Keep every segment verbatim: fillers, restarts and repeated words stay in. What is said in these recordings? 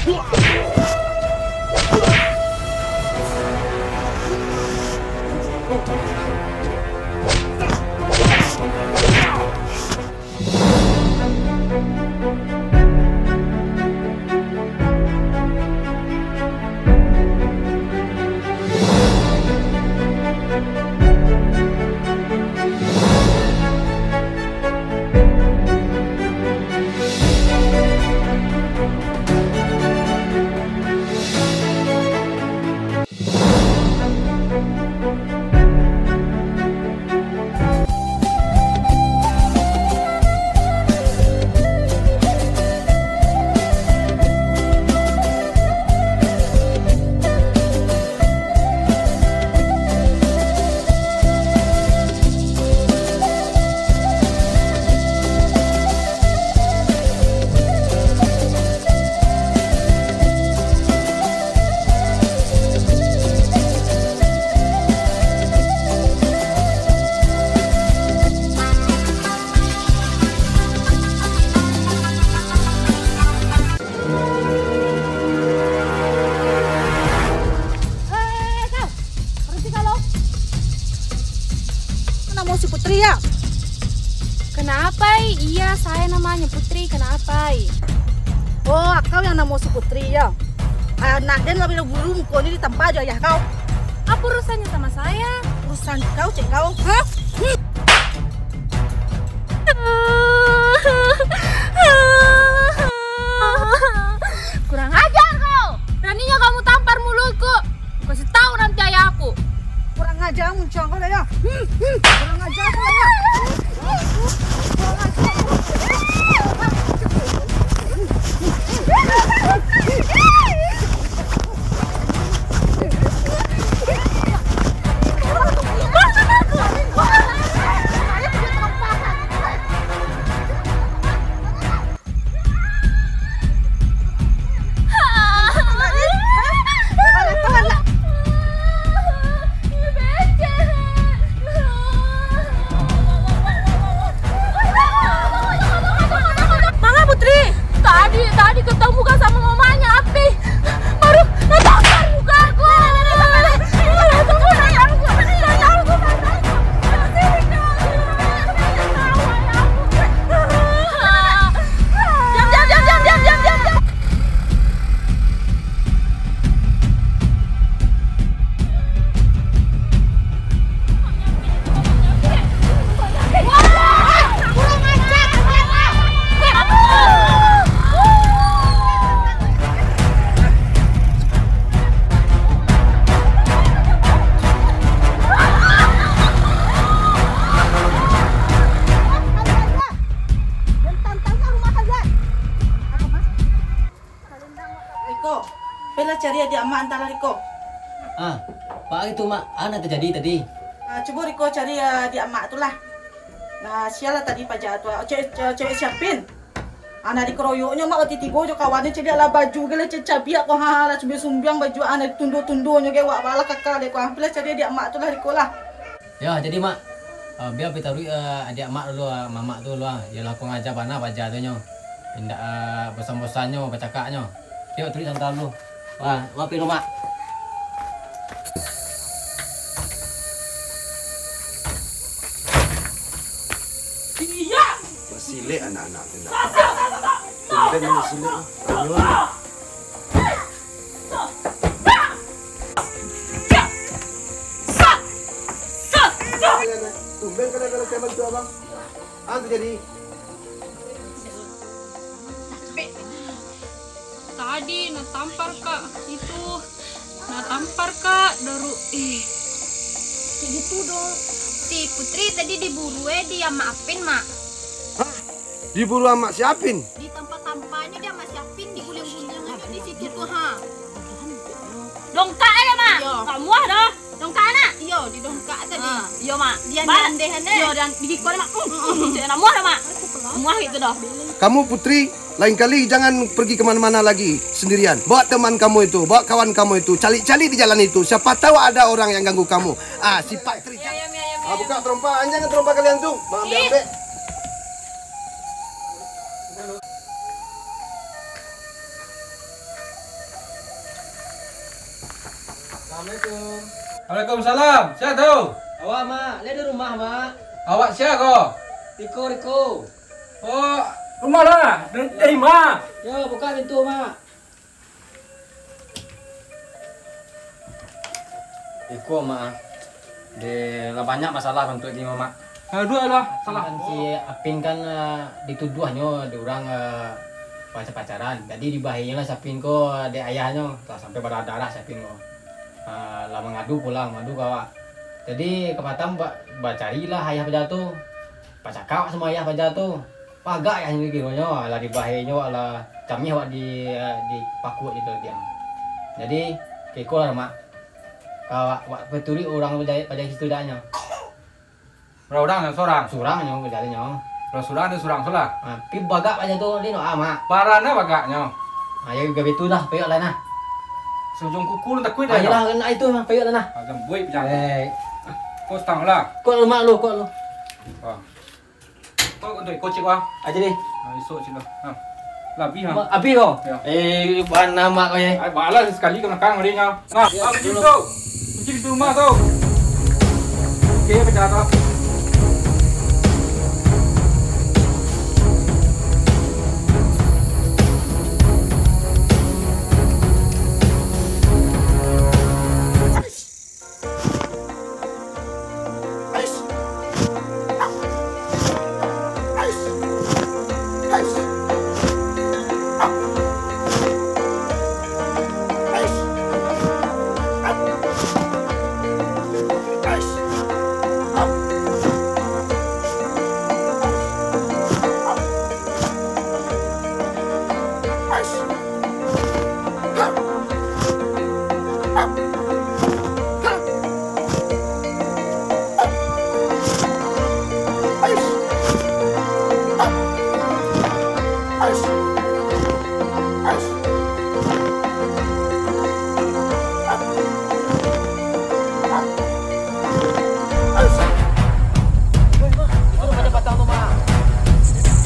Eh, kau! Berhenti kau lo! Namo si Putri, ya? Kenapa, I? Iya, saya namanya Putri. Kenapa, I? Oh, kau yang namo si Putri, ya? Anak den lah buru-buru muko ni ditampa jo ayah kau. Apa urusannya sama saya? Urusan kau, cek kau. Hah? Hmm. Kurang ajar kau! Beraninya kamu tampar mulutku! Kasih tahu nanti ayahku! Kurang ajar muncul kau dah, ya! Hmm, hmm. Kurang ajar kau dah, ya! Kurang ajar. Manga Putri? Tadi, tadi ketemu kan sama mamanya Apin. Baru natampar muka aku. Diam, diam, diam, diam, diam, diam, diam, diam. Riko, pailah cari adiak amak antah lah, Riko. Ah, baa gitu, Mak? A nan tajadi tadi? Ah, cubo Riko cari, ah, adiak amak tu lah. Nah, sia lah tadi paja tu, ah, cewek, cewek, cewek si Apin. Ah, nah, dikeroyoknyo, Mak, wakatu tibo jo kawannyo, caliak lah baju ge lah cabiak ko, ha, lah sumbiang-sumbiang baju, ah, nah, ditundo-tundonyo ge, wak, baa lah kaka dek ko, ah. Pailah cari adiak amak tu lah, Riko lah. Yo, jadi, Mak, eh, bia pitaruih, eh, adiak Mak dulu, eh, mamak tu dulu, ah. Yo lah, kurang aja bana paja tu nyo. Indak, eh, bosan-bosannyo bacakaknyo. Yo, taruih santa dulu. Wah, wah, pai dulu, Mak. Basilek anak-anak tu, nak. Tumben basilek, ah. Tumben kalau, kalau preman tu, abang. Ah, tu jadi. Tadi natampar ka itu, natampar ka daru, eh. Cak gitu doh. Si Putri tadi diburu, eh, di Amak Apin, Mak. Hah? Diburu Amak si Apin? Di tampa-tampanyo di Amak si Apin, diguliang-guliangnyo di situ tu, ha. Dongkak aja, Mak. Iyo. Kamuah doh. Dongkak, nak? Iyo, didongkak tadi. Ah, iyo, Mak. Dian-dian deh, aneh. Iyo, dan digikon, Mak. Mm, mm, mm. Cak namuah doh, Mak. Namuah gitu doh. Kamu, Putri, lain kali jangan pergi kemana-mana lagi sendirian. Bawa teman kamu itu, bawa kawan kamu itu, cari-cari di jalan itu. Siapa tahu ada orang yang ganggu kamu. Ah, sifat kerja. Ah, buka terompa, anjang terompa kalian tu. Mak ambil-ambil. Assalamualaikum. Waalaikumsalam. Sia tu? Awak, Mak. Lai di rumah, Mak? Awak sia ko? Riko, Riko. Oh, rumah lah. Dari, dari ma? Yo, bukak pintu, Mak. Iko, Mak, ah. De, lah banyak masalah bantuak di Mak. Ah, duo lah, salah. Kan si Apin kan, eh, dituduahnyo di urang, eh, pacar-pacaran. Jadi dibahainyo lah si Apin ko dek ayahnyo. Lah sampai badarah-darah si Apin ko. Ah, lah mangadu pulang, mangadu ka awak. Jadi kapatang ba-, bacarilah ayah paja tu. Bacakak samo ayah paja tu. Pagak ayah ni kironyo, alah dibahainyo, alah camiah awak di, dipakuak gitu diam. Jadi, kiko lah, Mak. Ka awak, awak paturuik urang paja-, paja situ daknyo. Bara urang nyo, surang? Surang nyo, paja nyo. Bara surang ado surang tu lah. Ha, pi bagak paja tu, di no, ah, Mak. Bara na bagaknyo? Ha, yo, gabe tu lah, payuak lah nah. Saujung kuku nan takuik dah. Ayolah, kena itu, Mak, payuak lah nah. Ah, jambuik paja. Eh. Kau stang lah. Kuat lu, Mak, lu, kuat lu. Ah. Kau untuk ikut cik wah. Aja deh. Ah, esok cik lah. Ha. Labih ha. Ma-, abih kau? Ya. Eh, bana mak kau, eh. Ai, balas sekali ke belakang adanya. Nah, ya, kunci pintu. Kunci pintu rumah tu. Okey, pecah tu.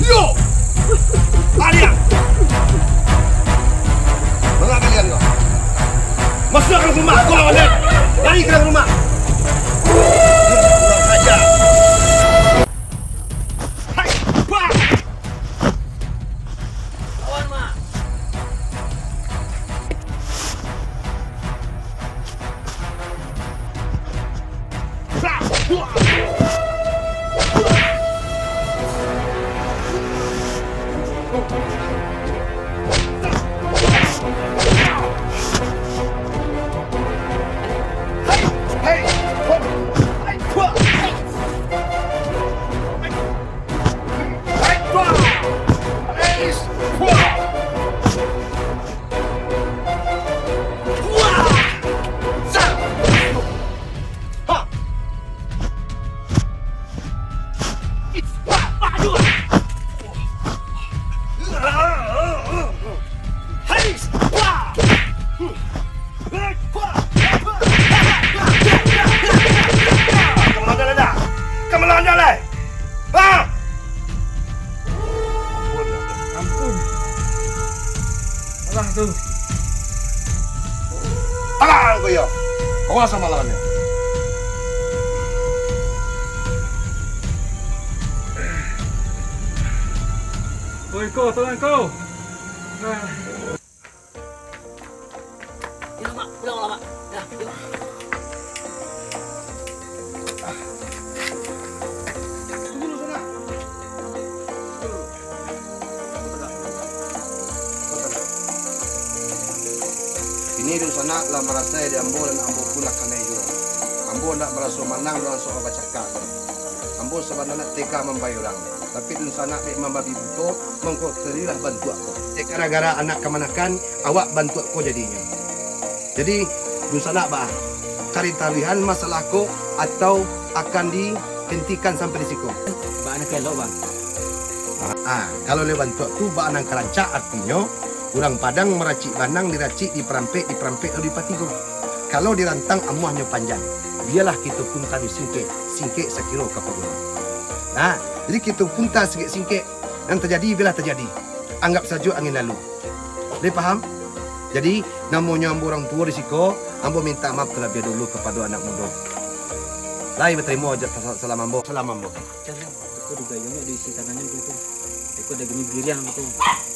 Yo! Adia! Manga kalian ko? Masuak ka rumah ko, lawan den! Lari ka rumah! Kurang ajar! Hai! Bah! Lawan, Mak! Ka mano dah? Ka mano dah lai? Ha? Ampun. Alah tu. Alah ko yo. Awas samo lawan nyo. Oi, ko, tolong ko. Nah. Yo, Mak, pulang lah, Mak. Dah, yo. Tunggu dulu, Sanak. Tunggu dulu. Kini dunsanak lah marasai di ambo, dan ambo pun lah kanai juo. Ambo ndak maraso manang dengan soal bacakak. Ambo sabananyo tega mambayia urang, tapi dunsanak dek mambabi buto, mangko carilah bantuak ko. Dek gara-gara anak kamanakan, awak bantuak ko jadinyo. Jadi, dunsanak baa, ka ditaruihan masalah ko, atau akan dihentikan sampai di siko? Baa nan ka elok, Bang? Ah, kalau lewat bantuak tu, baa nan ka rancak, artinyo, urang Padang maracik banang, diracik, diparampek, diparampek, lalu dipatigo. Kalau dirantang amuahnyo panjang, bialah kito pun tadi singkek, singkek sakiro ka paguno. Nah, jadi kito pun ta singkek-singkek, nan tajadi bialah tajadi. Anggap sajo angin lalu. Lai paham? Jadi, namonyo ambo urang tuo di siko, Ambo mintak maaf talabiah dulu kapado anak mudo. Lai batarimo jo sa-, salam ambo. Salam ambo. Jan, iko digayungnyo diisi tanannyo gitu. Iko dagingnyo biriang gitu.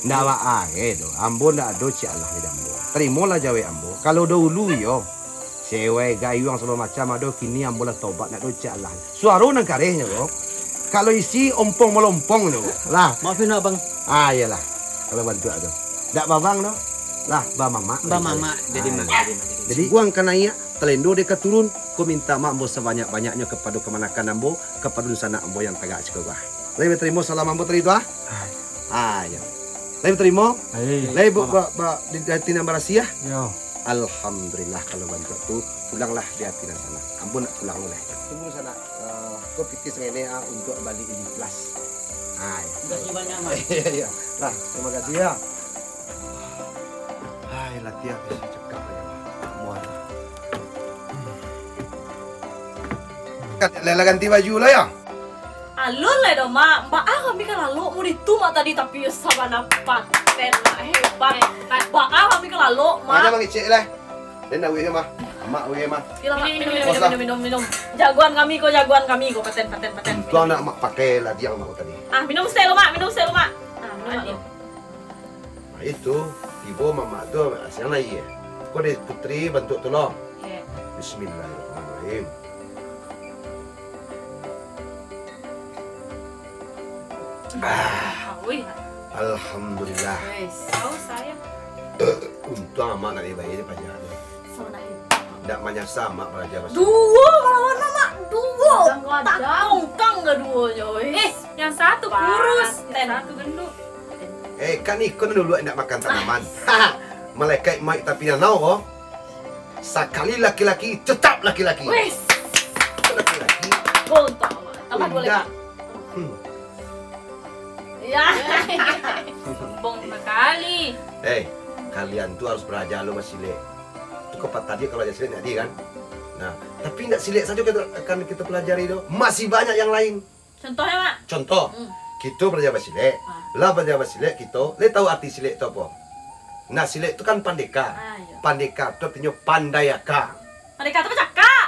Ndak baa doh, ambo ndak ado ciek alah di ambo. Tarimolah jawek ambo. Kalau dahulu iyo, sewai gayuang sagalo macam ado, kini ambo lah tobat, ndak ado ciek alah. Suaro nan karehnyo ko, kalau isi ompong malompong nyo ko. Lah. Maaf yo, Bang. Ah, iyolah. Kalau bantuak tu. Ndak babang tu. Lah, bamamak. Bamamak, jadi Ah, mak, iya. jadi mak, jadi Jadi, guang ka naiak, talendo dek ka turun, ko mintak maaf ambo sabanyak-banyaknyo kapado kamanakan ambo, kapado dunsanak ambo yang tagak siko ko. Lai batarimo salam ambo tadi tu, ah? Ah, iyo. Lai batarimo? Ai. Lai bu-, ba-, ba-, di, di ati nan barasiah, ah? Iyo. Alhamdulillah, kalau bantuak tu, pulanglah di ati nan sanang. Ambo nak pulang dulu lai. Tunggu sanak, eh, ko pitih sangene, ah, untuak bali ikhlas. Ah, iyo. Makasih banyak, Mak. Iyo, iyo. Lah, tarimo kasih, yo. Hai, latihan bisa cekak aja lah. Muat lah. Kat-, lela ganti baju lah, yo. Alun lai doh, Mak. Baa kami ka lalok mode tu, Mak, tadi, tapi yo sabana paten, Mak. Hebat. Hebat. Baa kami ka lalok, Mak. Aja mangecek lah. Den dah weh mah. Amak weh mah. Iyolah, Mak. Minum, minum, Puas minum, lah. minum, minum, minum. Jagoan kami ko, jagoan kami ko. Paten, paten, paten. Untuang nak Mak pakai ladiang Mak tadi. Ah, minum se lo, Mak. Minum se lo, Mak. Ah, minum, Mak, lo. Nah, itu, tibo mamak tu, siang lai, eh. Ko dek Putri bantuak tu lo. Iya. Bismillahirrahmanirrahim. Ah. Wih. Alhamdulillah. Wes. Tahu saya. Untuang amak nak dibayar dia pajak tu. Sama nak hebat. Ndak manyasa amak baraja basuo. Duo malawan amak, duo. Gadang-gadang. Takongkang kaduonyo, weh. Eh, yang satu kurus, yang satu gendut. Eh, kan iko nan dulu indak makan tanaman. Malaikat maik tapi danau ko. Sakali laki-laki, tetap laki-laki. Wes. Laki-laki. Gontok, Mak. Tambah dua lagi. Indak. Hmm. Ya. Sombong sekali. Eh, kalian tu harus baraja lo basilek. Tu ko patadi kalau aja silek ndak di kan. Nah, tapi ndak silek sajo kita akan kita pelajari tu. Masih banyak yang lain. Contohnyo, Mak? Contoh, hmm, kito baraja basilek. Ah. Lah baraja basilek kito, lai tahu arti silek tu apo? Nah, silek tu kan pandeka. Ah, iyo. Pandeka tu artinyo pandai aka. Pandeka tu bacakak.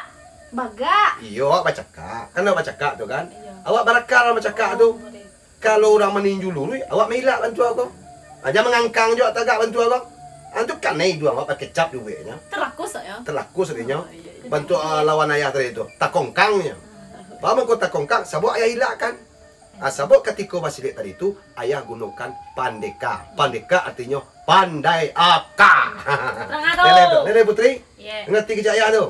Bagak. Iyo, awak bacakak. Kan awak bacakak tu kan? Iyo. Awak baraka lah bacakak tu. Oh, boleh. Kalau urang maninju luruih, awak mailak bantuak ko. Aja mangangkang jo awak tagak bantuak ko. Antu kanai iduang awak pakai cap juo bueknyo. Telakus, yo? Telakus artinyo. Oh, iyo, iyo. Bantuak, ah, lawan ayah tadi tu. Takongkang nyo. Ah. Paham ko takongkang? Sabab ayah ilak kan. Ah, sabab katiko basilek tadi tu, ayah gunokan pandeka. Pandeka artinyo pandai aka. Kurang atur. Lele tu, Lele Putri. Iya. Ngerti kecek ayah tu?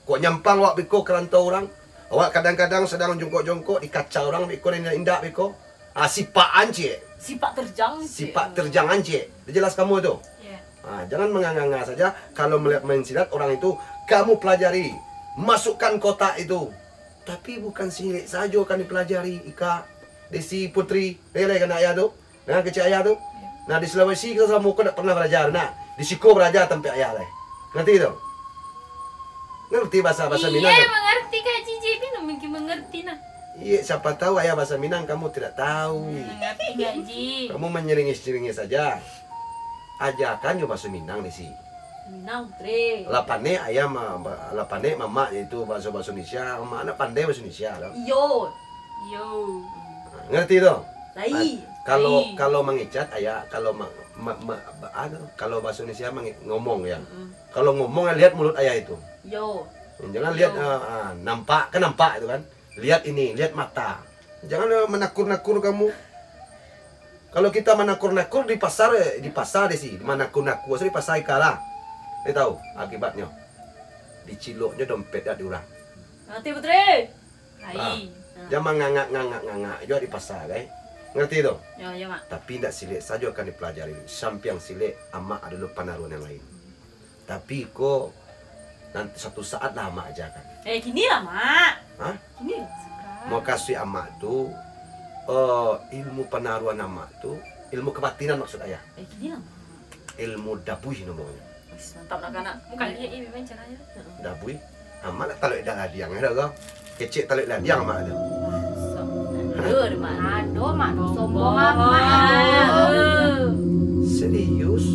Kok nyampang awak beko ka rantau urang? Awak kadang-kadang sadang jongkok-jongkok, dikaca urang beko, indak-indak beko. Ah, sipak ancik. Sipak terjang, cik. Sipak terjang ancik. Dah jelas kamu tu? Iya. Ah, jangan menganga-anga saja. Kalau melihat main silat orang itu, kamu pelajari. Masukkan kotak itu. Tapi bukan silek sajo kan dipelajari, Ika. Desi Putri, lele kan ayah tu? Nah, kecek ayah tu. Nah, di Sulawesi kito salamo ko dak pernah baraja, nah. Di siko baraja tampek ayah lai. Ngerti tu? Ngerti bahasa, bahasa Minang? Iya, kan? Mengerti, Kak Cici. Minum mungkin mengerti, nah. Iya, siapa tahu ayah bahasa Minang kamu tidak tahu. Mengerti, Kak Ji. Kamu menyeringis-nyeringis saja. Ajakan jo bahasa Minang di si. Minang, Putri. Lah panek ayah ma-, ba-, lah panek mamak itu bahasa, bahasa Indonesia, mamak nak pandai bahasa Indonesia tu. Iyo. Iyo. Nah, ngerti tu? Lai. Nah, kalau, lai. Kalau mangicat, ayah, kalau ma-, ma-, ma-, ba-, anu, kalau bahasa Indonesia mangi-, ngomong, ya. Mm-mm. Kalau ngomong, lihat mulut ayah itu. Iyo. Jangan lihat, iyo. Ah, ah, nampak, kan nampak itu kan. Lihat ini, lihat mata. Jangan, eh, menakur-nakur kamu. Kalau kita menakur-nakur di pasar, eh, di pasar di si, menakur-nakur, asal di pasar ika lah. Dia tahu akibatnyo. Diciloknyo dompet dak di urang. Ngerti, Putri? Nah, ai. Nah. Jangan mangangak-ngangak-ngangak juo di pasar, kan? Ngerti tu? Yo, yo, Mak. Tapi ndak silek sajo akan dipelajari. Sampiang silek, amak ado lo panaruan yang lain. Tapi iko nanti suatu saat lah amak ajakan. Eh, kini lah, Mak. Hah? Kini lah. Mukasuik amak tu, eh, ilmu panaruan amak tu, ilmu kebatinan maksud ayah. Eh, kini lah, Mak. Ilmu dabuih namonyo. Wis, mantap nak kanak. Bukan dia, eh, memang caranya. Dabuih. Amak nak taruih dalam ladiang, ya, kau? Kecek taruih ladiang amak tu. Aduh, Mak. Aduh, Mak. Sombong amat. Serius?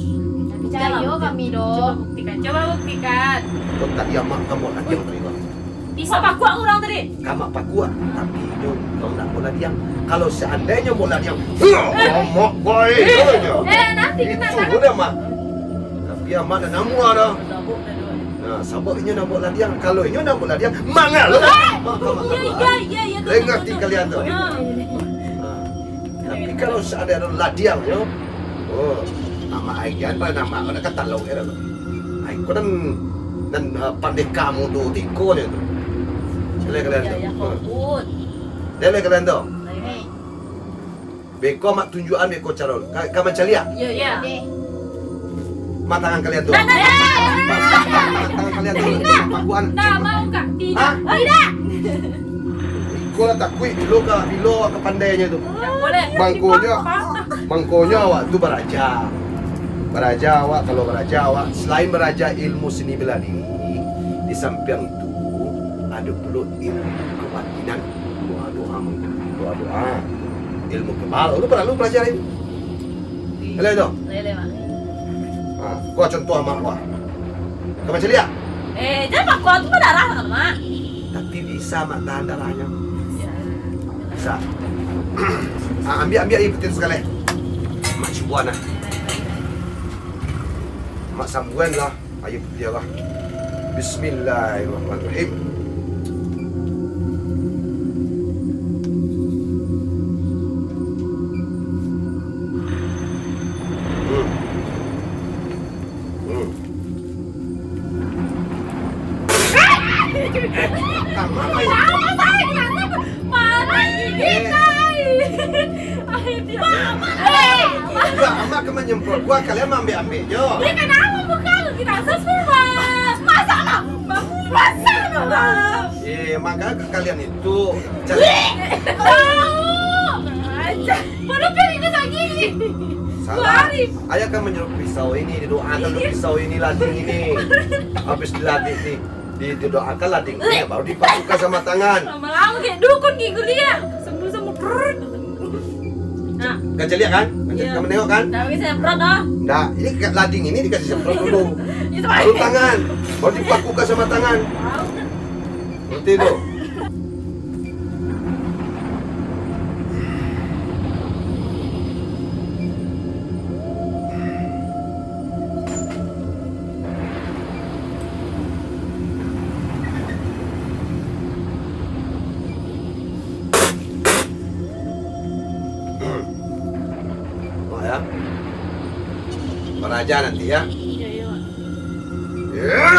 Tapi caya, Bang. Cuba buktikan, cuba buktikan. Kok tadi amak ka ambo ladiang tadi, Bang? Bisa pakuak urang tadi. Ka amak pakuak, tapi inyo urang ndak ambo ladiang. Kalau seandainyo ambo ladiang, amak bae. Eh, nanti kena itu tangan. Tapi amak ndak namuah dah. Nah, sabab inyo ndak ambo ladiang. Kalau inyo ndak ambo ladiang, mangalo. Eh, iya, iya, iya, iya, betul, betul, betul. Ngerti kalian tu? Ah. Nah. Tapi kalau seandai ladiang nyo, oh, amak agian pada amak, pada katalok ya tu. Ai, ko nan, nan, ah, pandeka mudo tiko nyo tu. Sila kalian tu. Ya, ya, fokus. Sila kalian tu. Baik. Beko amak tunjuakan beko caro. Ka, ka mancaliak? Ya, ya. Oke. Mak tangan kalian tu. Nah, nah, nah, nah. Mak tangan kalian tu. Tidak. Pakuan. Tidak mau, Kak. Tidak. Hah? Tidak. Iko lah takuik bilo ka, bilo ka pandainyo tu. Tidak boleh. Mangkonyo, mangkonyo awak tu baraja. Baraja awak, kalau baraja awak, selain baraja ilmu seni bela diri, di sampiang itu, ado pulo ilmu kabatinan. Doa-doa, doa-doa. Ilmu kebal. Lu pernah lu pelajari? Lele tu? Lele, Mak. Ha, gua contoh amak gua. Kau baca lihat? Eh, jangan Mak, gua tu berdarah, Mak. Tapi bisa Mak tahan darahnya. Bisa. Bisa. Ah, ambil, ambil air putih tu sekali. Mak cuba nah. Mak sambuan lah. Ayo, pergi lah. Bismillahirrahmanirrahim. Hmm. Hmm. Kamu apa ya? Marah ini, eh. Kai. Ayo, dia. Enggak, amak kan menyemprot. Gua kalian ambil-ambil jo. Ya, kenapa bukan? Kita susah, Bang. Masak, Bang. Bang, masak, Bang. Eh, maka kalian itu cari. Tahu. Aja. Perut kan ini lagi. Salah. Ayah kan menyuruh pisau ini, didoakan dulu pisau ini, lading ini. Habis dilading, di, di, didoakan lading ini, baru dipasukan sama tangan. Lama-lama kayak dukun, kayak kuliah. Sembuh-sembuh. Nah. Kau celiak kan? Kau celiak, kau menengok kan? Dah pakai semprot dah. Ndak, ini ka-, lading ini dikasih semprot dulu. Itu baru tangan. Baru dipakukan sama tangan. Wow. Ngerti tu? Oh, ya. Baraja nanti, ya. Iya, iya, Mak. Ya.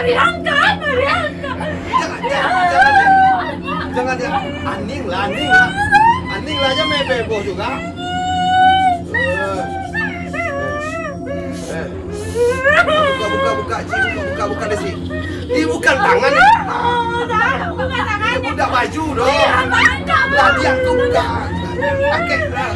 Jangan, jangan, jangan, jangan. Jangan, jangan. Aning lah, aning lah. Aning lah, jangan main heboh juga. Eh, eh. Buka, buka, buka, Ci. Buka, buka, buka deh, Ci. Ini bukan tangan, ni. Bukan tangan. Ini budak baju, doh. Lah, dia aku buka. Pakai. Ah.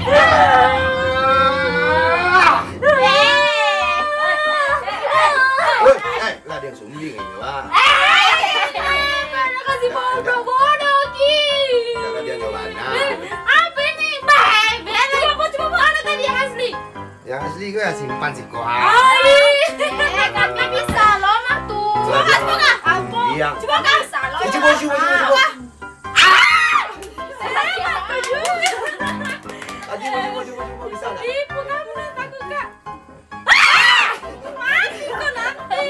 Eh, eh, lah, dia sumbing ini, lah. Eh, mana kasih bodoh-bodoh, Ki? Jangan dia nyoba, nah. Apa ini? Bah, biar lagi apa? Coba, mana tadi yang asli? Yang asli gue simpan sih, kok. Ai. Eh, tapi bisa loh, Mak, tuh. Coba, coba, Kak. Apa? Iya. Coba, Kak. Bisa loh. Coba, coba, coba, coba. Ah! Saya takut juga. Aji, coba, coba, coba, bisa nggak? Ibu kamu yang takut, Kak. Ah! Mati kau nanti.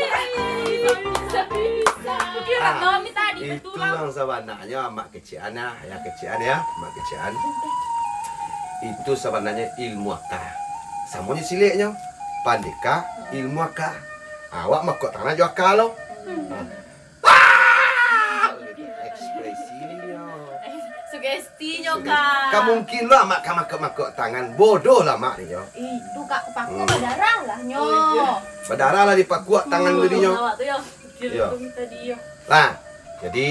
Bisa, bisa, bisa. Kira kami tadi itu betulan. Yang sebenarnya, Mak. Kecian ya, ya kecian ya, mak kecian. Itu sabananyo ilmu aka. Samo jo siliknyo, pandeka, ilmu aka. Awak makuak tangan jo aka lo. Ah! Ekspresinyo. Sugestinyo. Ka mungkin lo amak ka makok-makok tangan. Bodoh lah amak ni yo. Ih, tu kak paku Hmm. badarah lah nyo. Oh, iya. Badarah lah dipakuak tangan Hmm. tadi nyo. Awak tu yo. Kira Yo. kami tadi yo. Lah, jadi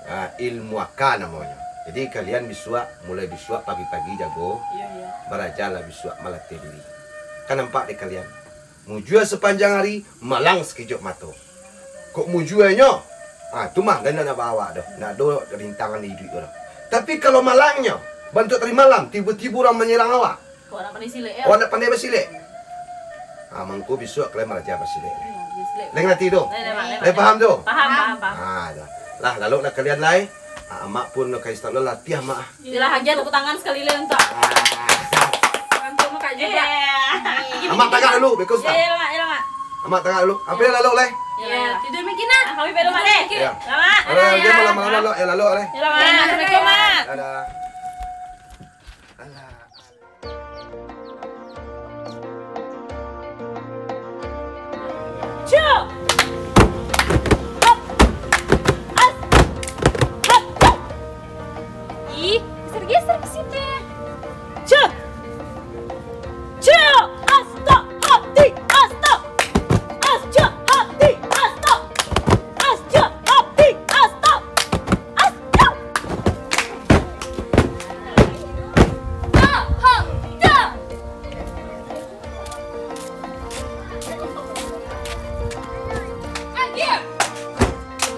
ah, ilmu aka namonyo. Jadi kalian bisuak, mulai bisuak pagi-pagi jago, Iya, iya. barajalah bisuak malatih diri. Kan nampak dek kalian? Mujua sapanjang ari, malang sakijok mato. Kok mujuanyo, ah, tu mah, dah ndak bawa doh. Ndak ado rintangan di iduik doh. Tapi kalau malangnyo, bantuak tadi malam, tibo-tibo urang manyerang awak. Kok ndak pandai silek, yo? Awak ndak pandai basilek. Ah, mangko bisuak kalian baraja basilek. Iya, basilek. Lai ngarati tu? Lai, lai, Mak, lai, Lai Mak. paham tu? Paham, paham, paham. Ah, dah. Lah, laloklah kalian lai. Ah, amak pun ka istana latiah, Mak. Iyolah, agiah tepuk tangan sakali lai untuak. Ah. Untuak Mak Kak Juda. Iya. Amak tagak dulu, beko Ustaz. Iyolah, Mak, iyolah, Mak. Amak tagak dulu. Apo lalok lai? Iya, tidur mungkin lah. Ah, kami perlu, Mak, deh. Iya. Selamat. Alah, Dadah. jangan malam-malam lalok, yo lalok lai. Iyolah, Mak. Assalamualaikum, Mak. Dadah. Alah. Cuk! Hap! As! Hap! Hap! Ih, geser-geser ke sini. Cuk! Cuk! As, tok, hap, ti, as, tok! As, cuk, hap, ti, as, tok! As, cuk, hap, ti, as, tok! As, cuk! Tok, hap, tok! Agiah!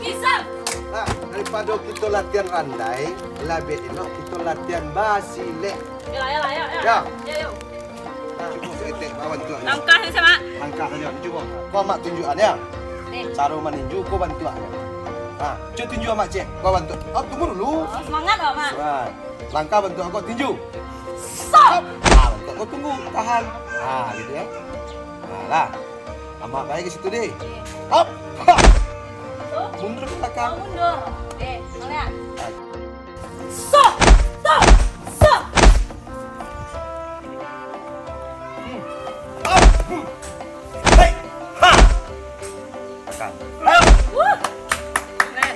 Pisang! Nah, daripado kito latihan randai, labiah elok kito latihan basilek. Yo, yo, yo, yo. Yo. Yo, yo. Nah, cubo saketek, ko bantuak. Langkah sajo, Mak. Langkah sajo, cubo. Ko Amak tunjuakan, yo. Nih. Caro maninju, ko bantuak. Nah, cubo tunjuak Amak, cek. Ko bantuak. Oh, tunggu dulu. Oh, semangat, Mak. Nah, langkah bantuak ko, tinju. Sap! Nah, bantuak ko tunggu, tahan. Nah, gitu yo. Nah, lah. Amak baik ka situ, deh. Hop! Ha! Mundur ka balakang. Oh, mundur. Eh, maliek. Sok! Sok! Sok! Hmm. Hop! Hmm. Hei! Ha! Tekan. Hop! Wuh! Keren.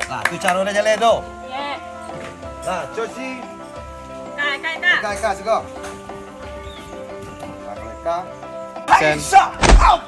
Nah, tu caro dah jaleh tu. Iya. Nah, cosi. Kai, kai, kai. Kai, kai, siko. Nah, kai, kai. Sen. Hei, sa! Hop!